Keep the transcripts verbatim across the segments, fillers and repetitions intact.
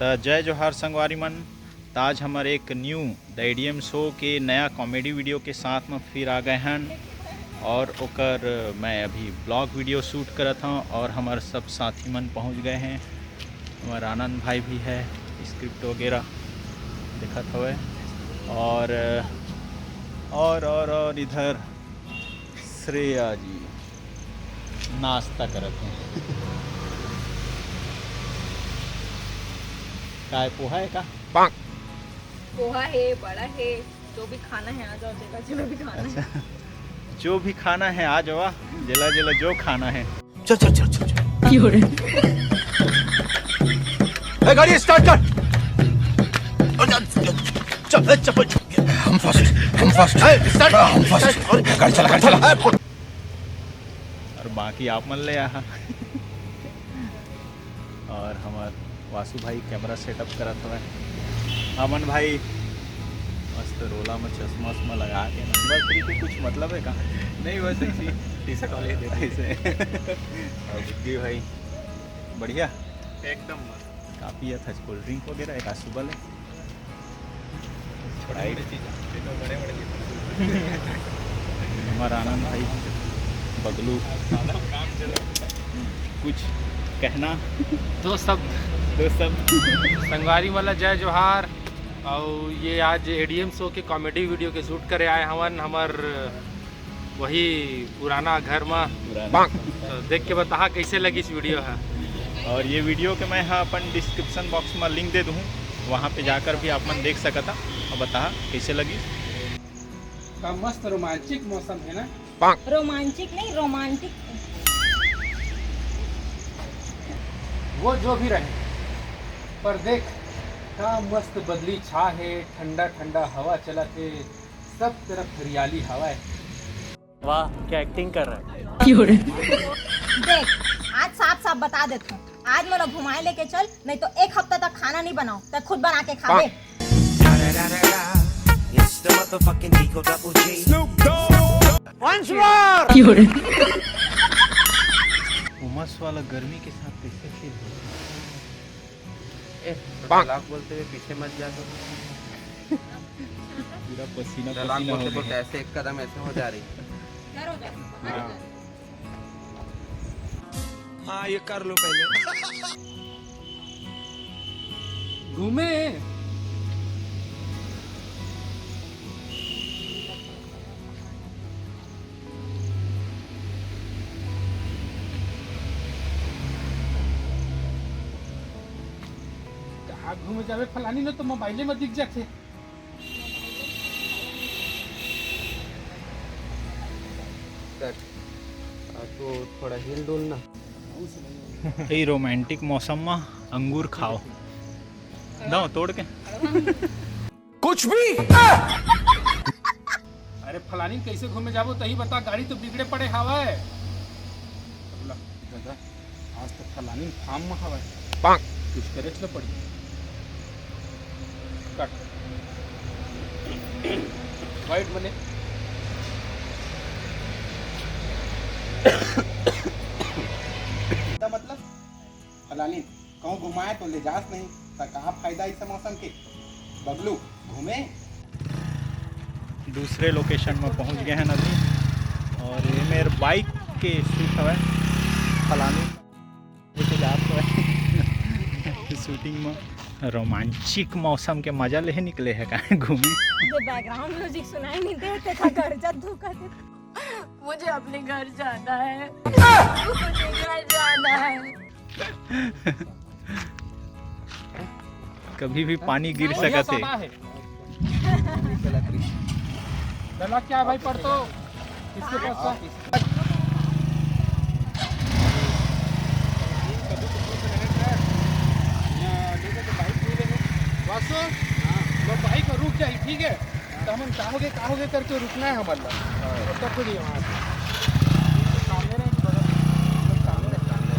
त जय जोहार संगवारी मन। त आज हमर एक न्यू द एडीएम शो के नया कॉमेडी वीडियो के साथ म फिर आ गए हन और ओकर मैं अभी ब्लॉग वीडियो शूट करत हौं और हमर सब साथी मन पहुंच गए हैं। हमर आनंद भाई भी है, स्क्रिप्ट वगैरह देखत हवे और, और, और, और इधर श्रेया जी नाश्ता करत हैं। काय पोहा है का? पोहा है, बड़ा है, जो भी खाना है आ जाओ, जेला जेला भी खाना है। अच्छा, जो भी खाना है आ जावा, जेला जेला जो खाना है। चल, चल, चल, चल, चल। ए, गाड़ी स्टार्ट कर। चल, चल, चल, चल। हम फास्ट, हम फास्ट। ए, स्टार्ट। हम फास्ट। गाड़ी चला, गाड़ी चला। ए, और बाकी आप मन ले आहा। और हमार वासु भाई कैमरा सेटअप करत हवे। अमन भाई मस्त रोला में चश्मा उश्मा लगा के नंबर थ्री के कुछ मतलब है का? नहीं, बस ऐसी टी शर्ट वाले देते ऐसे। और बुद्धि भाई बढ़िया, एकदम मस्त। काफ़ी अच्छा कोल्ड ड्रिंक वगैरह एक आध सुबह ले। छोटा छोटा चीज, ये तो बड़े बड़े चीज। हमारा आनंद भाई बगलू, काम चल रहा है। कुछ कहना? दोस्त सब, दोस्त सब। संगवारी मन ला जय जोहार। और ये आज एडीएम शो के कॉमेडी वीडियो के शूट करे आए हवन हमर वही पुराना घर मा। पुराना। तो देख के बताहा कैसे लगी इस वीडियो है। और ये वीडियो के मैं हा अपन डिस्क्रिप्शन बॉक्स में लिंक दे दूँ, वहाँ पे जाकर भी आप मन देख सकता और बताहा कैसे लगी। का मस्त रोमांचिक मौसम है ना? रोमांचिक नहीं, रोमांटिक। वो जो भी रहे, पर देख का मस्त बदली छा है, ठंडा ठंडा हवा चलत है, सब तरफ हरियाली हवा है। वाह, क्या एक्टिंग कर रहा है। देख, आज साफ साफ बता देता हूँ, आज मोला घुमाए लेके चल, नहीं तो एक हफ्ता तक खाना नहीं बनाओ, तो खुद बना के खाबे। It's the motherfucking Eagle Double G. उमस वाला गर्मी के साथ कैसे फील हो रहा है? ए, तो डायलॉग बोलते हुए पीछे मत जा तो। पूरा पसीना डायलॉग पसीना हो बोलते बोलते गया। ऐसे एक कदम ऐसे हो जा रही। हाँ। हाँ, ये कर लो पहले। घूमे। कहाँ घूमे जावे फलानी ने तो मोबाइले में दिख जाथे। कट। आ, तो थोड़ा हिल डुल ना। ए रोमांटिक मौसम में अंगूर खाओ। दो तोड़ के। कुछ भी। अरे फलानी कैसे घूमे जाबो तही बता, गाड़ी तो बिगड़े पड़े हवाए। दादा, आज तो फलानी फार्म में हवाए। कुछ करे ला पड़ी। कट। वाइट मने। का मतलब? फलानी कहूँ घुमाए तो ले जास नहीं, त कहाँ फायदा इस मौसम के? बगलू, घूमे। दूसरे लोकेशन में पहुंच गए हैं अभी, और ये मेरे बाइक के शूट हवे फलानी लेके जात हवे शूटिंग में। रोमांचिक मौसम के मजा ले निकले है कहाँ घूमे। जो बैकग्राउंड म्यूजिक सुनाई नहीं देते था, घर जा धोखा दे। मुझे अपने घर जाना है। मुझे घर जाना है। कभी भी पानी गिर नहीं, ये सकत हे। सदा है। गला क्या भाई पढ़तो? किसके पास था? वासु, हाँ। वो बाइक रुक जाई, ठीक है? तो हमन का होगे, का होगे करके रुकना है हमन ला। हाँ। तो तब भी वहाँ पे। सामने रहे कि बगल में? सामने, सामने।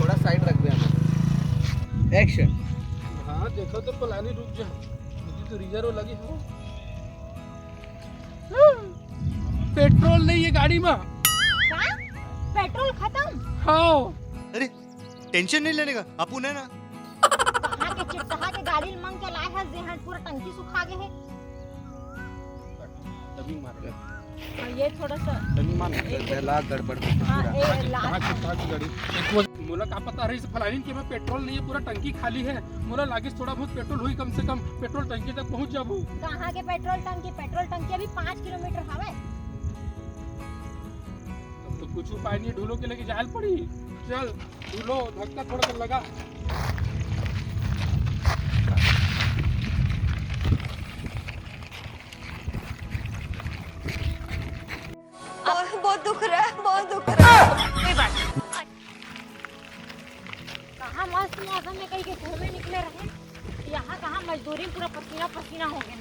थोड़ा साइड रख दे हमें। एक्शन। हाँ, देखो तो पलानी रुक जा। मुझे तो रिजर्व लगे हो। पेट्रोल नहीं है गाड़ी में। का? पेट्रोल खत्म? हाँ। अरे, टेंशन नहीं लेने का, अपन है ना। कहाँ चिपटहा के गाड़ी ल मांग के लाए हस, जे हर पूरा टंकी सुखा गे हे। तभी मार दे। हाँ, ये थोड़ा सा तभी मार दे। ला गड़बड़। हाँ, ए, ला। कहाँ चिपटहा के गाड़ी? मोला का पता रहिस फलानी के में पेट्रोल नहीं है, पूरा टंकी खाली है। मोला लागिस थोड़ा बहुत पेट्रोल हुई, कम से कम पेट्रोल टंकी तक पहुँच जाबो। कहाँ के पेट्रोल टंकी? पेट्रोल टंकी अभी पाँच किलोमीटर हवे। अब तो कुछ उपाय नहीं, ढूलो के लेके जायल पड़ी। चल ढूलो, धक्का थोड़ा सा लगा। बहुत, बहुत दुख रहा है, बहुत दुख रहा है। कोई बात नहीं। कहाँ मस्त मौसम में कहीं के घूमे निकले रहे, यहाँ कहाँ मजदूरी में पूरा पसीना पसीना हो गया।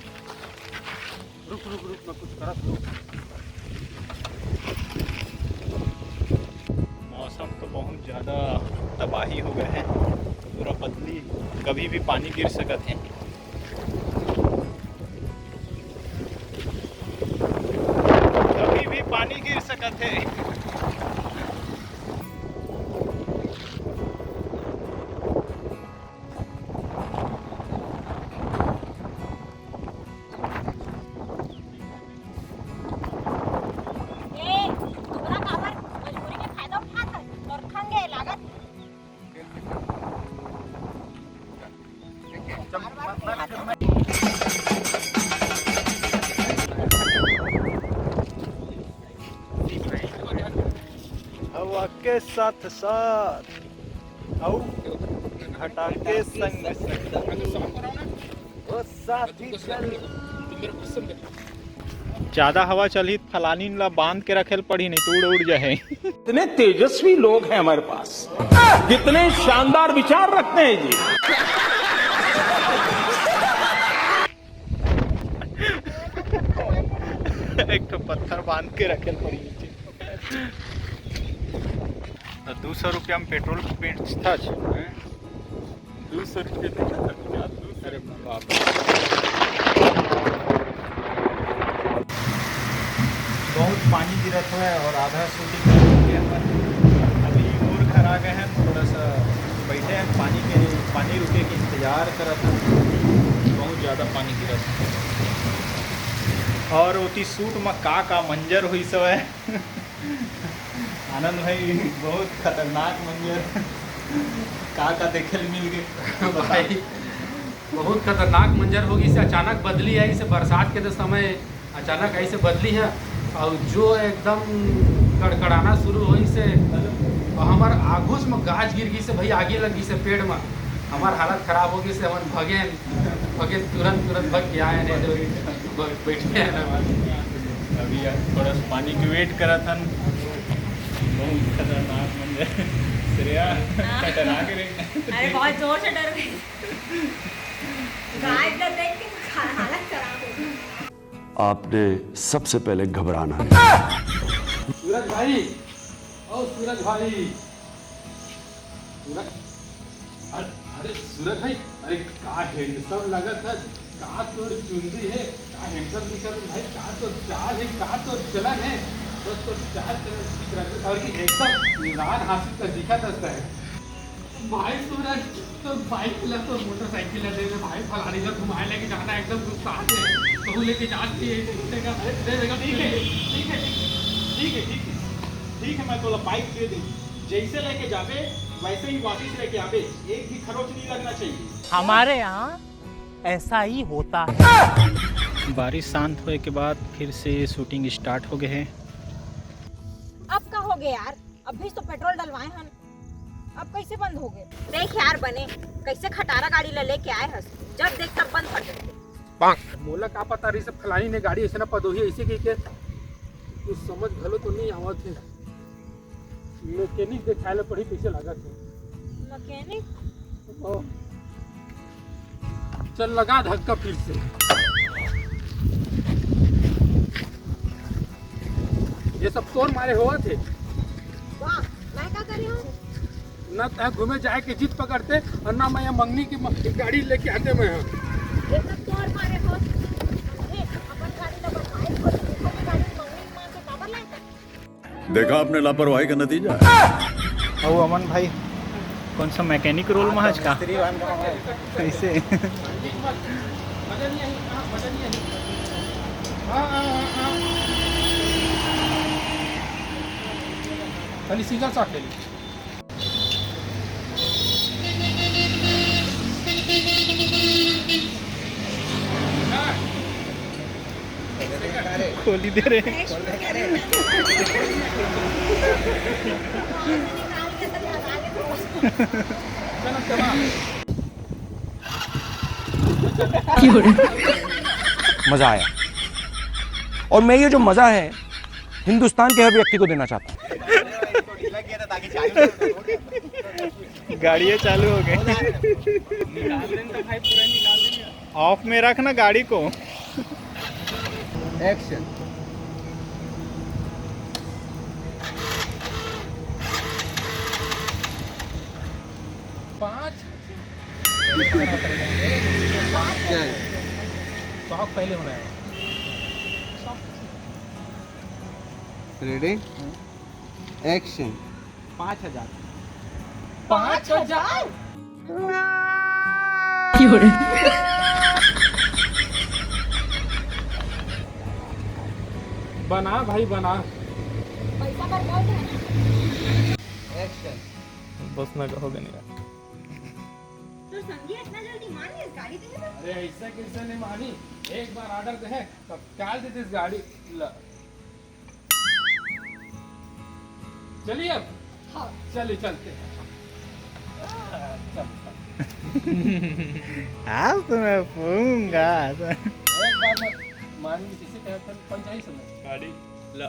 रुक रुक रुक, मैं कुछ करत हूँ। मौसम तो बहुत ज़्यादा तबाही हो गया है, पूरा बदली, कभी भी पानी गिर सकत है। कभी भी पानी गिर सकत है। ए, तोरा काबर मजबूरी के फायदा उठात हस? तोर खंगे लागत। हवा के साथ साथ अउ घटा के संग संग। ओ साथी चल। ज्यादा हवा चलही त फलानी ला बांध के रखे ल पड़ही, नहीं तो उड़ उड़ जाए। इतने तेजस्वी लोग हैं हमारे पास, कितने शानदार विचार रखते हैं जी। एक तो पत्थर बांध के रखे ल पड़ी नीचे। तो दो सौ रुपया में पेट्रोल बेचता छ। दो सौ रुपये नहीं था, क्या दो सौ? अरे बाप रे। बहुत पानी गिरत हुआ है और आधा शूटिंग हो गया है। अभी और घर आ गए हैं, थोड़ा सा बैठे हैं, पानी के, पानी रुके के इंतजार करत हैं। बहुत ज़्यादा पानी गिरत है। और ओती शूट में का का मंजर हुई सब है। आनंद भाई, बहुत खतरनाक मंजर। का का देखे ल मिल गए भाई? बहुत खतरनाक मंजर हो गइस। अचानक बदली आइस, बरसात के तो समय अचानक आइस बदली है, और जो एकदम कड़कड़ाना शुरू होइस, और हमर आगुच में गाज गिर गइस भाई, आगी लग गइस पेड़ में। हमर हालत खराब हो गइस, हमन भगेन, भगेन, तुरंत तुरंत भग के आए, नहीं तो ब-, बैठे हैं ना। अभी यार थोड़ा सा पानी के वेट करत हन। बहुत खतरनाक मंजर। श्रेया, हाँ। खतरनाक रे। अरे, बहुत जोर से डर गई। गाज ला देख के खा-, हालत खराब हो गई। आपने सबसे पहले घबराना है। सूरज भाई, ओ सूरज भाई, सूरज, अरे, अरे सूरज भाई, अरे का हैंडसम लगत है, का तोर चुनरी है, का हैंडसम दिखत है भाई, का तोर चाल है, का तोर चलन है, बस तोर चाल चलन ठीक रखे, और ये एकदम लाल हासिल का दिखत है। भाई सूरज, तो बाइक ला, तो मोटरसाइकिल ला दे दे भाई, फलानी ला घुमाए लेके जाना, एकदम गुस्सा आ गया। तो लेके जा, ये दे देगा, दे देगा। ठीक है, ठीक है, ठीक है, ठीक है, ठीक है, मैं तोला बाइक दे दूँ। जैसे लेके जाबे, वैसे ही वापस लेके आबे, एक भी खरोच नहीं लगना चाहिए। हमारे यहाँ ऐसा ही होता है। बारिश शांत होए के बाद फिर से शूटिंग स्टार्ट हो गए है। अब का हो गया यार, अभी तो पेट्रोल डलवाए हन, अब कैसे बंद हो गए? देख यार बने, कैसे खटारा गाड़ी ला लेके आए हस, जब देख तब बंद कर देते। मोला का पता रहिस फलानी ने गाड़ी ऐसे ना पदोही ऐसे कह के, कुछ समझ घलो तो नहीं आवत है। मैकेनिक देखाए ला पड़ी, कैसे लागत है। मैकेनिक? ओ। चल लगा धक्का फिर से। ये सब तोर मारे होवत हे। वाह, मैं का करे हूँ? ना तय घूमे जाए के जिद पकड़ते और ना मैं यहाँ मंगनी की म-, गाड़ी लेके आते मैं यहाँ। ये सब तोर मारे होवत हे। अपन गाड़ी ला बनवाए, कोई दूसरे की गाड़ी मंगनी मार के काबर लाए? देखा आपने लापरवाही का नतीजा। अउ अमन भाई, कौन सा मैकेनिक रोल में आज का? कैसे? खाली सीधा साफ ले ली। खोली दे रहे। मजा आया। और मैं ये जो मजा है, हिंदुस्तान के हर व्यक्ति को देना चाहता हूँ। गाड़ियाँ चालू हो गई। ऑफ में रखना गाड़ी को। एक्शन। पाँच। क्या है? शॉक पहले होना है। Ready, action. पाँच हजार। पाँच हजार। बना भाई, बना। पैसा बर्बाद है ना। एक्शन। बस ना कहोगे नहीं। तो संगी इतना जल्दी मान गए इस गाड़ी पे? अरे, ऐसा कैसे नहीं मानी? एक बार ऑर्डर दे, तब काल दे दिस गाड़ी। ल। चलिए अब। हाँ। चलिए, चलते हैं। चल, चल। आज तो मैं फूंगा। एक बार मैं मान गई, किसी तरह से कौन चाहिए सुनो? गाड़ी ला।